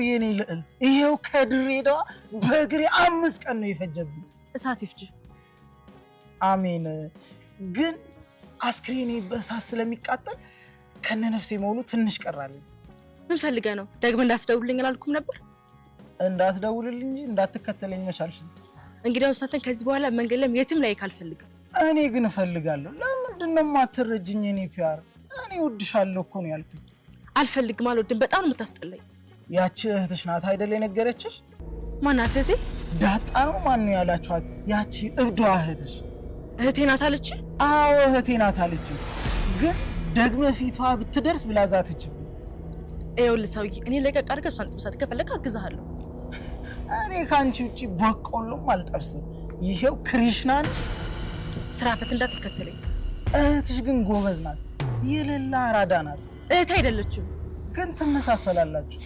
የኔ ልዕልት፣ ይሄው ከድሬዳዋ በእግሬ 5 ቀን ነው የፈጀብኝ። እሳት ይፍጅ። አሜን። ግን አስክሬኔ በእሳት ስለሚቃጠል ከነነፍሴ መሆኑ ትንሽ ቀራልኝ። ምን ፈልገህ ነው? ደግመህ እንዳትደውልልኝ አላልኩም ነበር? እንዳትደውልልኝ እንጂ እንዳትከተለኝ መቻልሽ። እንግዲያውስ አንተን ከዚህ በኋላ መንገድ ላይም የትም ላይ አልፈልግም። እኔ ግን እፈልጋለሁ። ለምንድን ነው የማትረጅኝ? የኔ ፒያር፣ እኔ እወድሻለሁ እኮ ነው ያልኩት። አልፈልግም፣ አልወድም። በጣም ነው የምታስጠላኝ። ያቺ እህትሽ ናት አይደል የነገረችሽ? ማናት እህቴ? ዳጣ ነው ማን ነው ያላችኋት? ያቺ እብዷ እህትሽ። እህቴ ናት አለች? አዎ፣ እህቴ ናት አለች። ግን ደግመህ ፊቷ ብትደርስ ብላ ዛተችብኝ። ይኸውልህ ሰውዬ፣ እኔ ለቀቅ አድርገህ እሷን ጥብሳት፣ ከፈለግህ አግዝሃለሁ። እኔ ከአንቺ ውጭ በቆሎም አልጠብስም። ይሄው ክሪሽናን። ስራ ፈት፣ እንዳትከተለኝ። እህትሽ ግን ጎበዝ ናት፣ የሌላ አራዳ ናት። እህቴ አይደለችም። ግን ትመሳሰላላችሁ።